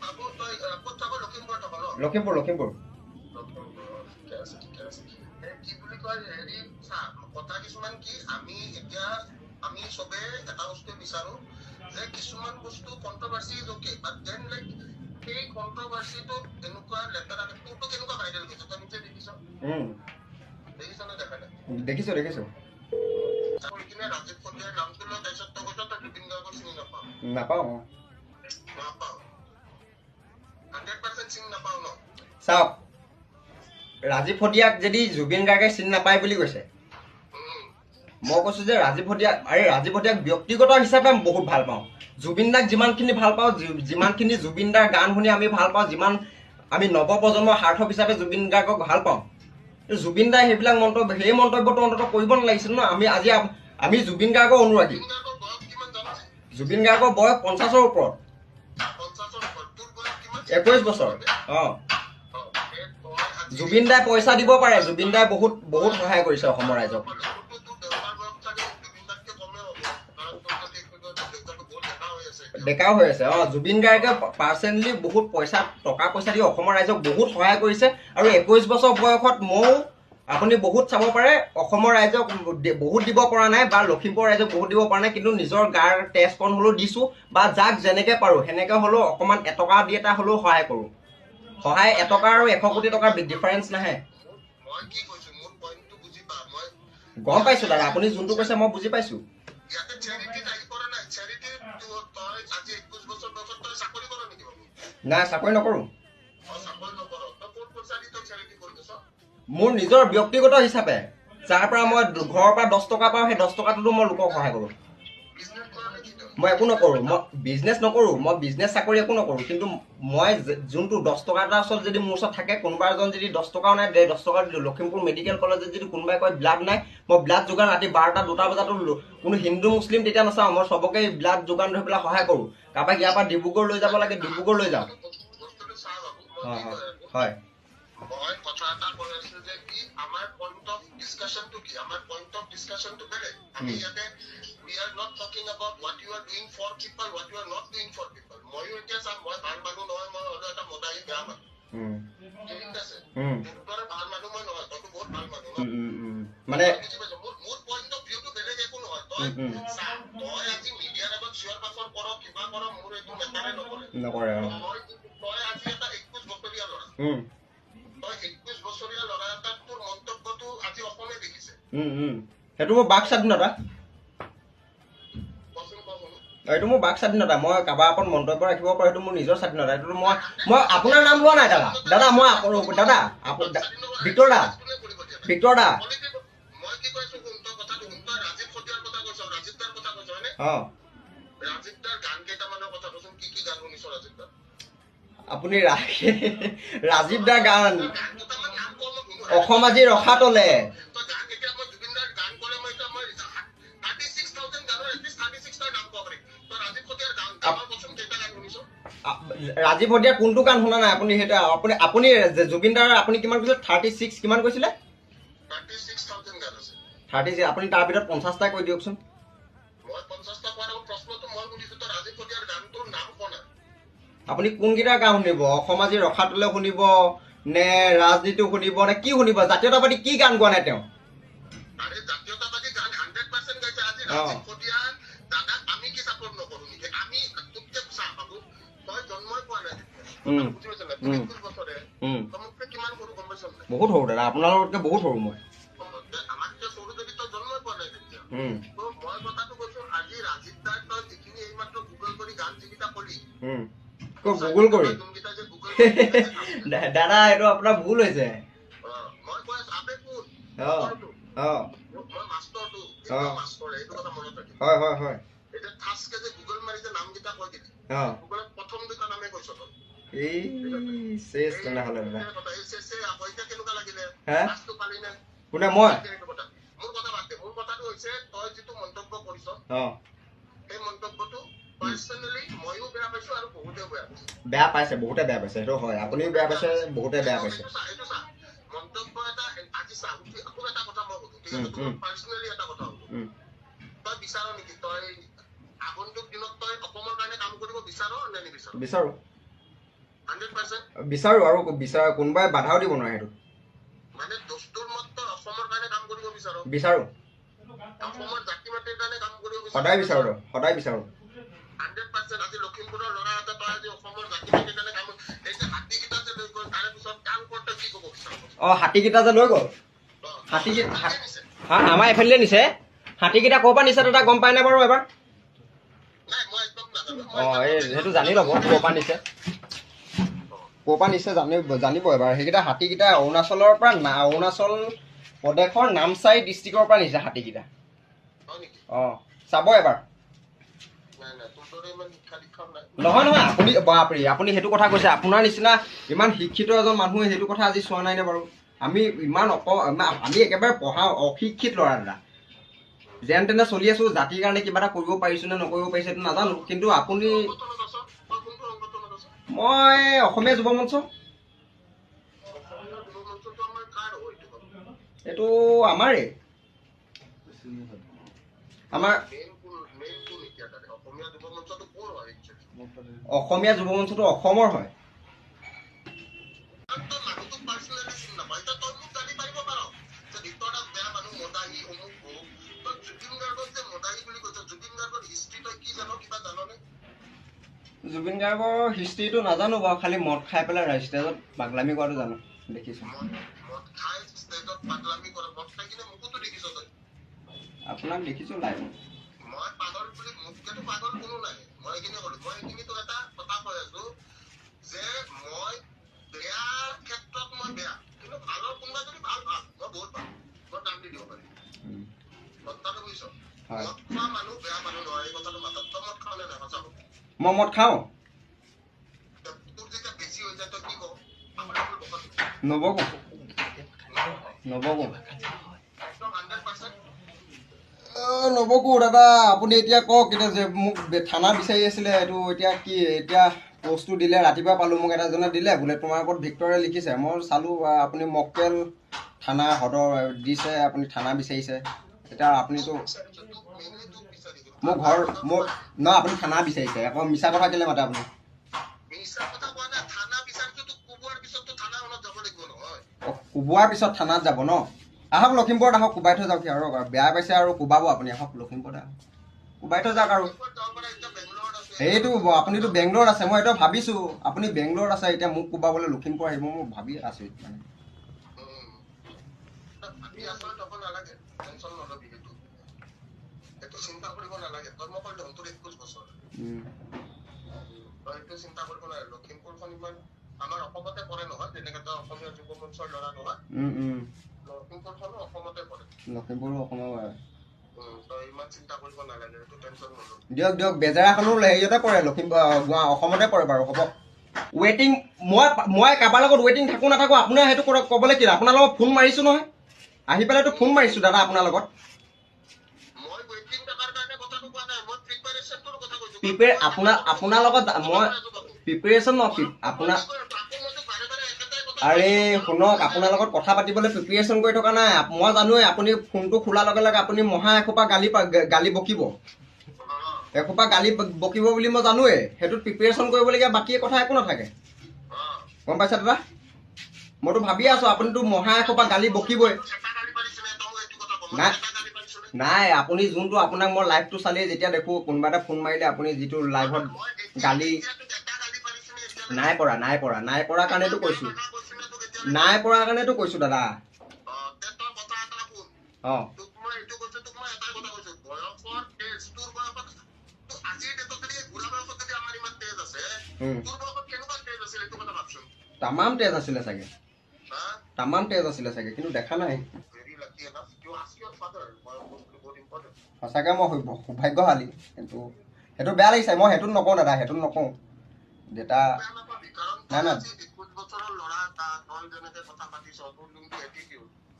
বাবু, তই ক'ত থাক? লখিমপুৰত থাক ন? লখিমপুৰ, লখিমপুৰ। লখিমপুৰ, ঠিকে আছে, ঠিকে আছে। এই কি বুলি কয়, হেৰি চা, কথা কিছুমান কি, আমি এতিয়া আমি চবে এটা বস্তুৱে বিচাৰো যে কিছুমান বস্তু controversy is okay, but then like সেই কণ্ট্ৰভাৰ্চিটো এনেকুৱা লেতেৰা, তোৰটো কেনেকুৱা ভাইৰেল হৈছে তই নিজে দেখিছ। দেখিছ নে দেখা নাই? দেখিছো, দেখিছো। কৰি কিনে ৰাজীৱ শদিয়াৰ নামটো লৈ, তাৰপিছত তই কৈছ তই জুবিন গাৰ্গক চিনি নাপাৱ। নাপাওঁ। নাপাওঁ, 100% চিনি নাপাওঁ ন? চাওক, ৰাজীৱ শদিয়াক যদি জুবিন গাৰ্গে চিনি নাপায় বুলি কৈছে, মই কৈছো যে ৰাজীৱ শদিয়াক, আৰে ৰাজীৱ শদিয়াক ব্যক্তিগত হিচাপে মই বহুত ভাল পাওঁ। জুবিন দাক যিমানখিনি ভাল পাওঁ, যিমানখিনি জুবিন দাৰ গান শুনি আমি ভাল পাওঁ, যিমান আমি নৱপ্ৰজন্মৰ সাৰ্থক হিচাপে জুবিন গাৰ্গক ভাল পাওঁ, জুবিন দাই সেইবিলাক মন্তব্য, সেই মন্তব্যটো অন্ততঃ কৰিব নালাগিছিল ন। আমি আজি আমি জুবিন গাৰ্গৰ অনুৰাগী। জুবিন গাৰ্গৰ বয়স কিমান জাননে? জুবিন গাৰ্গৰ বয়স 50ৰ ওপৰত। 50ৰ ওপৰত। তোৰ বয়স কিমান? 21 বছৰ, অঁ। অ, এই তই আজি জুবিন দাই পইচা দিব পাৰে। জুবিন দাই বহুত বহুত সহায় কৰিছে অসমৰ ৰাইজক। তোৰতো তোৰ দেউতাৰ বয়স চাগে জুবিন দাতকে কমেই হ'ব, কাৰণ তোৰ যদি তোৰ দেউতাটো বহুত ডেকা হৈ আছে এতিয়া। ডেকাও হৈ আছে, অঁ। জুবিন গাৰ্গে পাৰ্চনেলি বহুত পইচা, টকা পইচা দি অসমৰ ৰাইজক বহুত সহায় কৰিছে। আৰু 21 বছৰ বয়সত ময়ো, আপুনি বহুত চাব পাৰে, অসমৰ ৰাইজক বহুত দিব পৰা নাই বা লখিমপুৰৰ ৰাইজক বহুত দিব পৰা নাই, কিন্তু নিজৰ গাৰ তেজকণ হ'লেও দিছোঁ বা যাক যেনেকে পাৰোঁ সেনেকে হ'লেও অকণমান এটকা দি এটা হ'লেও সহায় কৰোঁ। সহায় এটকা আৰু 100 কোটি টকাৰ ডিফাৰেঞ্চ নাহে। মই কি কৈছো, মোৰ পইণ্টটো বুজি পা। মই গম পাইছোঁ দাদা, আপুনি যোনটো কৈছে মই বুজি পাইছোঁ। ইয়াতে চেৰিটিত আহি পৰা নাই। চেৰিটি, তই আজি 21 বছৰ বয়সত তই চাকৰি কৰ নেকি বাবু? নাই, চাকৰি নকৰোঁ। অ, চাকৰি নকৰ। তই ক'ত পইচা দি তই চেৰিটি কৰি আছ? মোৰ নিজৰ ব্যক্তিগত হিচাপে যাৰ পৰা মই ঘৰৰ পৰা 10 টকা পাওঁ, সেই 10 টকাটোতো মই লোকক সহায় কৰোঁ। বিজনেছ কৰা নেকি তই? মই একো নকৰোঁ, মই বিজনেছ নকৰোঁ, মই বিজনেছ চাকৰি একো নকৰোঁ। কিন্তু মই যোনটো 10 টকা এটা ওচৰত যদি মোৰ ওচৰত থাকে, কোনোবা এজন যদি 10 টকাও নাই, 10 টকা দিলোঁ। লখিমপুৰ মেডিকেল কলেজত যদি কোনোবাই কয় ব্লাড নাই, মই ব্লাড যোগান ৰাতি 12টা 2টা বজাতো কোনো হিন্দু মুছলিম তেতিয়া নাচাওঁ, মই চবকে ব্লাড যোগান ধৰি পেলাই সহায় কৰোঁ। কাৰোবাক ইয়াৰ পৰা ডিব্ৰুগড় লৈ যাব লাগে, ডিব্ৰুগড় লৈ যাওঁ। বস্তুটো চা বাবু, মই হয়। কি হয়। কৈ আছো। হয়। মই কথা এটা কৈ আছো যে কি, আমাৰ পইণ্ট অফ ডিছকাশ্যনটো কি, আমাৰ পইণ্ট অফ ডিছকাশ্যনটো বেলেগ। আমি ইয়াতে we are not talking about what you are doing for people, what you are not doing for people. ময়ো এতিয়া চা, মই ভাল মানুহ নহয়, মই হ'লেও এটা মদাহী বেয়া মানুহ। ঠিক আছে? তোৰ দৰে ভাল মানুহ মই নহয়, তইতো বহুত ভাল মানুহ ন? মানে বুজি পাইছ, মোৰ পইণ্ট অফ ভিউটো বেলেগ একো নহয়। তই চা, তই আজি মিডিয়াৰ আগত চিঞৰ বাখৰ কৰ, কিবা কৰ, মোৰ এইটো মেটাৰে নকৰে। নকৰে, অঁ। তই আজি এটা 21 বছৰীয়া ল'ৰা। তই 21 বছৰীয়া ল'ৰা এটাক তোৰ মন্তব্যটো আজি অসমে দেখিছে। উম, উম। সেইটো মোৰ বাক স্বাধীনতা। কচোন, ক শুনো। এইটো মোৰ বাক স্বাধীনতা। মই কাৰোবাৰ ওপৰত মন্তব্য ৰাখিব পাৰোঁ, সেইটো মোৰ নিজৰ স্বাধীনতা। এইটো মই আপোনাৰ নাম লোৱা নাই দাদা। দাদা, মই দাদা, ভিক্টৰ দা, কোনে কৰিব দিয়া নাই? ভিক্টৰ দা। মই কি কৈছো শুন, তই কথাটো শুন। তই ৰাজীৱ শদিয়াৰ কথা কৈছ, ৰাজীৱ দাৰ কথা কৈছ, হয়নে? অঁ। ৰাজীৱ দাৰ গান কেইটামানৰ কথা কচোন, কি কি গান শুনিছ ৰাজীৱ দাৰ? আপুনি ৰাজীৱ দাৰ গান গান দুটামান নাম ক, মই শুনো। অসম আজি ৰসাতলে। তই গান, এতিয়া মই জুবিন দাৰ গান ক'লে মই এতিয়া মই 36,000 গানৰ এটলিষ্ট 36টাৰ নাম ক'ব পাৰিম। তই ৰাজীৱ শদিয়াৰ গান গানৰ কচোন, কেইটা গান শুনিছ? ৰাজীৱ শদিয়াৰ কোনটো গান শুনা নাই আপুনি? সেইটো আপুনি জুবিন দাৰ আপুনি কিমান কৈছিলে? 36 কিমান কৈছিলে? 36,000 গান আছে। 36, আপুনি তাৰ ভিতৰত 50টা কৈ দিয়কচোন। মই 50টা কোৱাৰ আগত প্ৰশ্নটো মই সুধিছো, তই ৰাজীৱ শদিয়াৰ গানটোৰ নাম কোৱা নাই। আপুনি কোনকেইটা গান শুনিব? অসম আজি ৰসাতলে শুনিব নে ৰাজনীতি শুনিব নে কি শুনিব? জাতীয়তাবাদী কি গান গোৱা নাই তেওঁ? আৰে, জাতীয়তাবাদী গান 100% গাইছে আজি। ৰাজীৱ শদিয়া দাদাক আমি কি চাপৰ্ট নকৰো নেকি? আমি তোতকে, চা বাবু, তই জন্মই পোৱা নাই তেতিয়া। বুজি পাইছ নাই? তোৰ 21 বছৰে। তই মোতকে কিমান সৰু গম পাইছ নাই? বহুত সৰু দাদা, আপোনালোকতকে বহুত সৰু মই। আমাতকে সৰু যদি তই জন্মই পোৱা নাই তেতিয়া। তো মই কথাটো কৈছো, আজি ৰাজীৱ দাৰ তই যিখিনি এইমাত্ৰ গুগল কৰি গান যিকেইটা কলি, ক'ত গুগল কৰি? যোনকেইটা যে গুগল কৰি দাদা, এইটো আপোনাৰ ভুল হৈছে। অ, মই কৈ আছো, আবে কোন? নকৰতো। মই মাষ্টৰটো, মাষ্টৰ, এইটো কথা মনত ৰাখিবি। হয় হয় হয় এতিয়া ঠাচকে যে গুগল মাৰি যে নামকেইটা কৈ দিলি, গুগলত প্ৰথম দুটা নামে কৈছ তই। এই চেচ তেনেহ'লে দাদা। এই কথা, এই চেচে আকৌ এতিয়া কেনেকুৱা লাগিলে? হে? লাজটো পালি নে? কোনে, মই? সেইটো কথা, মোৰ কথা বাদ দে। মোৰ কথাটো হৈছে, তই যিটো মন্তব্য কৰিছ, সেই মন্তব্যটো পাৰ্চনেলি ময়ো বেয়া পাইছো আৰু বহুতেও বেয়া পাইছে। বেয়া পাইছে, বহুতে বেয়া পাইছে, সেইটো হয়। আপুনিও বেয়া পাইছে, বহুতে বেয়া পাইছে। এইটো চা, এইটো চা, মন্তব্য এটা আজি চা, উঠি আকৌ এটা কথা মই সুধো, ঠিক আছে? পাৰ্চনেলি এটা কথা সুধো। তই বিচাৰ নেকি, তই আগন্তুক দিনত তই অসমৰ কাৰণে কাম কৰিব বিচাৰ নে নিবিচাৰ? বিচাৰো। 100%? বিচাৰোঁ, আৰু বিচাৰ কোনোবাই বাধাও দিব নোৱাৰে সেইটো। মানে দস্তুৰ মত তই অসমৰ কাৰণে কাম কৰিব বিচাৰ? বিচাৰোঁ। অসমৰ জাতি মাটিৰ কাৰণে কাম কৰিব বিচাৰ? সদায় বিচাৰোঁ, সদায় বিচাৰোঁ। 100%। আজি লখিমপুৰৰ ল'ৰা এটা তই আজি অসমৰ জাতি মাটিৰ কাৰণে কাম, এই যে হাতীকেইটা যে লৈ গ'ল, তাৰে পিছত তাৰ ওপৰত তই কি ক'ব বিচাৰ? অঁ, হাতীকেইটা যে লৈ গ'ল, হাতীকেইটা হা আমাৰ এইফালে নিছে। হাতীকেইটা ক'ৰ পৰা নিছে দাদা গম পায়নে বাৰু এবাৰ? অঁ, এই সেইটো জানি ল'ব ক'ৰ পৰা নিছে, ক'ৰ পৰা নিছে জানিব এবাৰ। সেইকেইটা হাতীকেইটা অৰুণাচলৰ পৰা, অৰুণাচল প্ৰদেশৰ নামচাই ডিষ্ট্ৰিক্টৰ পৰা নিছে হাতীকেইটা। অঁ, চাব এবাৰ। নহয় নহয়, আপুনি বাপৰে, আপুনি সেইটো কথা কৈছে, আপোনাৰ নিচিনা ইমান শিক্ষিত এজন মানুহে সেইটো কথা আজি চোৱা নাইনে বাৰু? আমি ইমান আমি একেবাৰে পঢ়া অশিক্ষিত ল'ৰা দাদা, যেন তেনে চলি আছো, জাতিৰ কাৰণে কিবা এটা কৰিব পাৰিছো নে নকৰিব পাৰিছো সেইটো নাজানো, কিন্তু আপুনি। মই অসমীয়া যুৱ মঞ্চ। এইটো আমাৰে, আমাৰ অসমীয়া যুৱ মঞ্চটো অসমৰ হয়। জুবিন গাৰ্গৰ হিষ্ট্ৰীটো নাজানো বাৰু, খালি মদ খাই পেলাই ষ্টেজত পাগলামি কৰাটো জানো, দেখিছো। আপোনাক দেখিছো লাইভ। মই মদ খাওঁ, নবকো নবকো নবকো দাদা। আপুনি এতিয়া কওক, এতিয়া যে মোক থানা বিচাৰি আছিলে, এইটো এতিয়া কি? এতিয়া পষ্টটো দিলে, ৰাতিপুৱা পালোঁ, মোক এটা জনে দিলে, বোলে তোমাৰ ওপৰত ভিক্টৰে লিখিছে। মই চালোঁ, আপুনি মক্কেল থানা সদৰ দিছে, আপুনি থানা বিচাৰিছে। এতিয়া আপুনিতো মোৰ ঘৰ মোৰ ন, আপুনি থানা বিচাৰিছে, আকৌ মিছা কথা কেলৈ মাতে আপুনি? কোবোৱাৰ পিছত থানাত যাব ন? আহক লখিমপুৰত আহক, কোবাই থৈ যাওক। আৰু বেয়া পাইছে আৰু কোবাব আপুনি, আহক লখিমপুৰত আহক, কোবাই থৈ যাওক। আৰু সেইটো আপুনিতো বেংগলোৰত আছে, মই এইটো ভাবিছোঁ আপুনি বেংগলোৰত আছে, এতিয়া মোক কোবাবলৈ লখিমপুৰ আহিব, মই ভাবি আছোঁ মানে। লখিমপুৰো অসমৰ। দিয়ক দিয়ক, বেজেৰাখনো হেৰিয়তে পৰে, লখিমপুৰ অসমতে পৰে বাৰু, হ'ব। ৱেটিং, মই কাৰোবাৰ লগত ৱেটিং থাকোঁ নাথাকোঁ আপোনাৰ সেইটো ক'বলৈ কি? আপোনাৰ লগত ফোন মাৰিছোঁ নহয়, আহি পেলাইতো ফোন মাৰিছোঁ দাদা আপোনাৰ লগত। আপোনাৰ লগত মই প্ৰিপেৰেশ্যন ন আপোনাৰ, আৰে শুনক, আপোনাৰ লগত কথা পাতিবলৈ প্ৰিপেৰেশ্যন কৰি থকা নাই। মই জানোৱেই আপুনি ফোনটো খোলাৰ লগে লগে আপুনি মহা এসোপা গালি বকিব, এসোপা গালি বকিব বুলি মই জানোৱেই। সেইটোত প্ৰিপেৰেশ্যন কৰিবলগীয়া বাকী কথা একো নাথাকে, গম পাইছে দাদা? মইতো ভাবি আছোঁ আপুনিতো মহা এসোপা গালি বকিবই। নাই নাই, আপুনি যোনটো আপোনাক মই লাইভটো চালেই যেতিয়া দেখোঁ কোনোবা এটা ফোন মাৰিলে আপুনি যিটো লাইভত গালি, নাই পৰা, নাই পৰা, নাই পৰা কাৰণেতো কৈছোঁ, নাই পৰা কাৰণেতো কৈছোঁ দাদা। অঁ, তামাম তেজ আছিলে চাগে, তামাম তেজ আছিলে চাগে, কিন্তু দেখা নাই। সঁচাকৈ মই সৌভাগ্যশালী, কিন্তু সেইটো বেয়া লাগিছে। মই সেইটোত নকওঁ দাদা, সেইটোত নকওঁ দেউতা। নাই নাই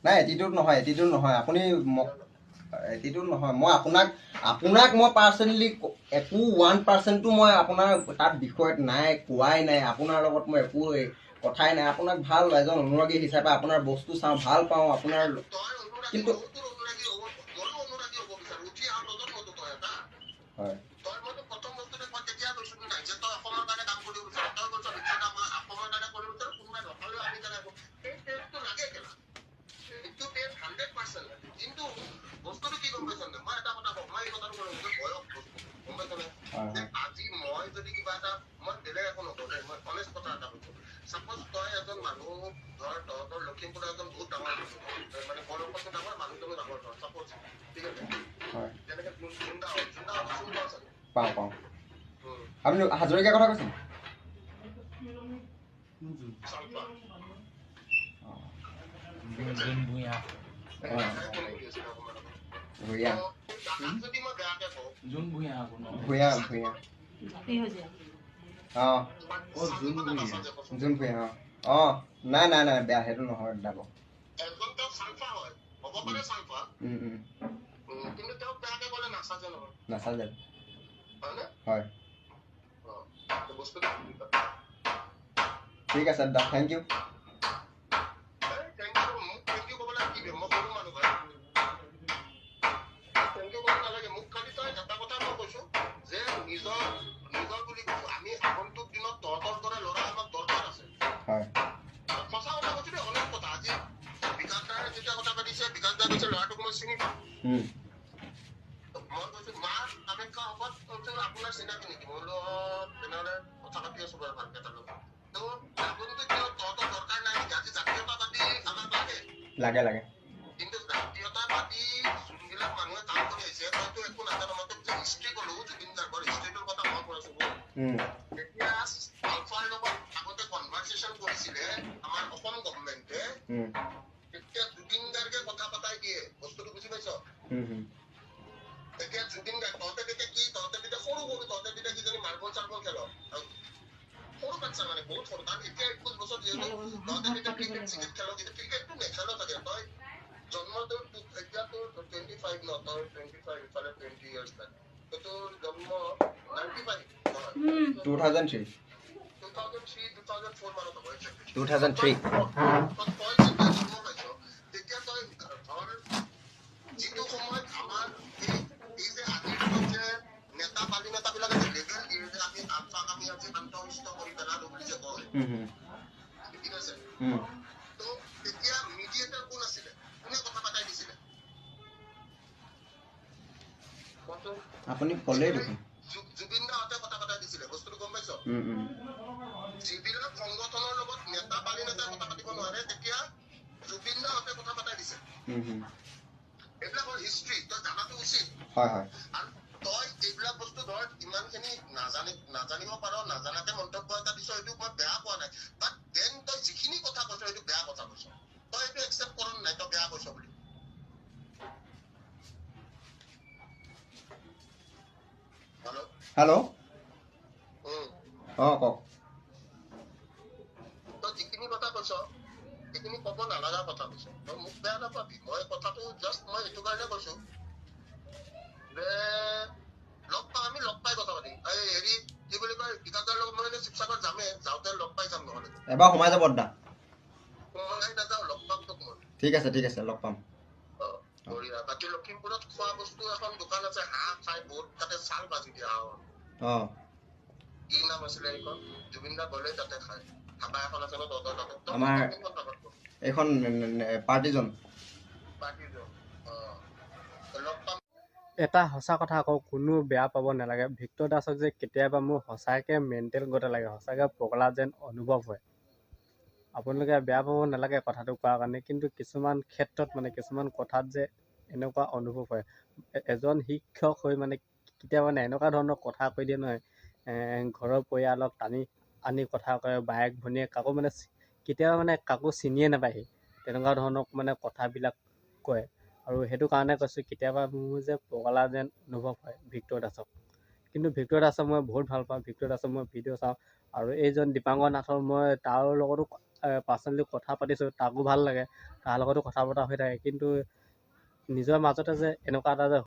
নাই, এটিটিউড নহয়, এটিটিউড নহয়, আপুনি এটিটিউড নহয়। মই আপোনাক মই পাৰ্চনেলি একো 1%টো মই আপোনাৰ তাত বিষয়ত নাই, কোৱাই নাই, আপোনাৰ লগত মই একো কথাই নাই। আপোনাক ভাল এজন অনুৰাগী হিচাপে আপোনাৰ বস্তু চাওঁ, ভাল পাওঁ আপোনাৰ, কিন্তু হয় মানুহ ধৰ তহঁতৰ লখিমপুৰৰ এজন বহুত ডাঙৰ মানুহ, মানে বয়সতো ডাঙৰ, মানুহজনো ডাঙৰ, ধৰ চাপ'জ, ঠিক আছে, যেনেকে জোনদা হ'ল, জোনদা হ'ল চিনি পাওঁ চাগে? পাওঁ পাওঁ। আপুনি হাজৰিকাৰ কথা কৈছে? ভূঞা। ভূঞা ভূঞা। অঁ, জোন ভূঞা। অঁ অঁ, নাই নাই নাই, বেয়া সেইটো নহয় দাব। নাচাজে হয়। ঠিক আছে দাদা, thank U. লাগে লাগে। কিন্তু জাতীয়তাবাদী যোনবিলাক মানুহে কাম কৰি আহিছে, তইতো একো নাজানো, মই তোক যে হিষ্ট্ৰী ক'লো জুবিন গাৰ্গৰ হিষ্ট্ৰীটোৰ কথা মই কৈ আছো। তেতিয়া আলফাৰ লগত আগতে কনভাৰ্চেশ্যন কৰিছিলে আমাৰ অসম গভমেণ্টে, তেতিয়া জুবিন গাৰ্গে কথা পতাই দিয়ে, বস্তুটো বুজি পাইছ? তেতিয়া জুবিন গাৰ্গ, তহঁতে তেতিয়া কি, তহঁতে তেতিয়া সৰু সৰু, তহঁতে তেতিয়া কিজানি মাৰ্বল চাৰ্বল খেল, সৰু বাচ্ছা মানে বহুত সৰু, কাৰণ এতিয়া 21 বছৰ যিহেতু, তহঁতে তেতিয়া ক্ৰিকেট চিকেট খেল, কিন্তু ক্ৰিকেটটো নেখেল চাগে তই। জন্ম তোৰ এতিয়া তোৰ 25 ন, তই 25, ইফালে 20 ইয়াৰ্ছ বেক, তোৰ জন্ম 95 নহয়, 2003, 2003, 2004 মানত হ'ব। 2003। তই যেতিয়া জন্ম পাইছ তেতিয়া তই ধৰ যিটো সময়ত আমাৰ এই যে আজিৰ দিনত যে নেতা পালি নেতাবিলাকে যে লেবেল দিয়ে যে আমি আলফাক আমি আজি শান্তশিষ্ট কৰি পেলালো বুলি যে কয়, ঠিক আছে, তো তেতিয়া মিডিয়েটাৰ কোন আছিলে, কোনে কথা পাতাই দিছিলে? আপুনি ক'লেই দেখোন। জুবিন দাহঁতে কথা পাতাই দিছিলে, বস্তুটো গম পাইছ? যিবিলাক সংগঠনৰ লগত নেতা পালি নেতাই কথা পাতিব নোৱাৰে, তেতিয়া জুবিন দাহঁতে কথা পাতাই দিছে। এইবিলাক হ'ল হিষ্ট্ৰী, তই জানাটো উচিত। হয় হয়। আৰু তই এইবিলাক বস্তু ধৰ ইমানখিনি নাজানিব পাৰ, নাজানাকে মন্তব্য এটা দিছ, সেইটো মই বেয়া পোৱা নাই, বাট then তই যিখিনি কথা কৈছ সেইটো বেয়া কথা কৈছ, তই এইটো একচেপ্ট কৰ নাই তই বেয়া কৈছ বুলি? হেল্ল' হেল্ল', অঁ কওক। তই যিখিনি কথা কৈছ সেইখিনি ক'ব নালাগা কথা কৈছ, তই মোক বেয়া নাপাবি, মই কথাটো জাষ্ট মই এইটো কাৰণে কৈছো যে লগ পাম, আমি লগ পাই কথা পাতিম। এই হেৰি কি বুলি কয়, বিকাশদাৰ লগত মই এনেই শিৱসাগৰ যামেই, যাওঁতে লগ পাই যাম, নহ'লে এবাৰ সোমাই যাব দাদা। সোমাই নাযাওঁ, লগ পাম তোক মই। ঠিক আছে ঠিক আছে, লগ পাম। অঁ বঢ়িয়া। বাকী লখিমপুৰত খোৱা বস্তু এখন দোকান আছে, হাঁহ খাই বহুত, তাতে চাল ভাজি দিয়া হাঁহৰ। অঁ কি নাম আছিলে এইখন, জুবিন দা গ'লে তাতে খায়, ধাবা এখন আছে ন তহঁতৰ তাতে? আমাৰ এইখন পাৰ্টিজন। পাৰ্টিজন, অঁ লগ পাম। এটা সঁচা কথা আকৌ, কোনো বেয়া পাব নালাগে, ভিক্টৰ দাসক যে কেতিয়াবা মোৰ সঁচাকৈ মেণ্টেল গতে লাগে, সঁচাকৈ পগলা যেন অনুভৱ হয়। আপোনালোকে বেয়া পাব নালাগে কথাটো কোৱাৰ কাৰণে, কিন্তু কিছুমান ক্ষেত্ৰত মানে কিছুমান কথাত যে এনেকুৱা অনুভৱ হয়, এজন শিক্ষক হৈ মানে কেতিয়াবা মানে এনেকুৱা ধৰণৰ কথা কৈ দিয়ে নহয়, ঘৰৰ পৰিয়ালক টানি আনি কথা কয়, বায়েক ভনীয়েক কাকো মানে কেতিয়াবা মানে কাকো চিনিয়ে নাপায়হি, তেনেকুৱা ধৰণৰ মানে কথাবিলাক কয়। আৰু সেইটো কাৰণে কৈছোঁ কেতিয়াবা মোৰ যে পগলা যেন অনুভৱ হয় ভিক্টৰ দাসক। কিন্তু ভিক্টৰ দাসক মই বহুত ভাল পাওঁ, ভিক্টৰ দাসক মই ভিডিঅ' চাওঁ। আৰু এইজন দীপাংকৰ নাথৰ মই তাৰ লগতো পাৰ্চনেলি কথা পাতিছোঁ, তাকো ভাল লাগে, তাৰ লগতো কথা পতা হৈ থাকে। কিন্তু নিজৰ মাজতে যে এনেকুৱা এটা যে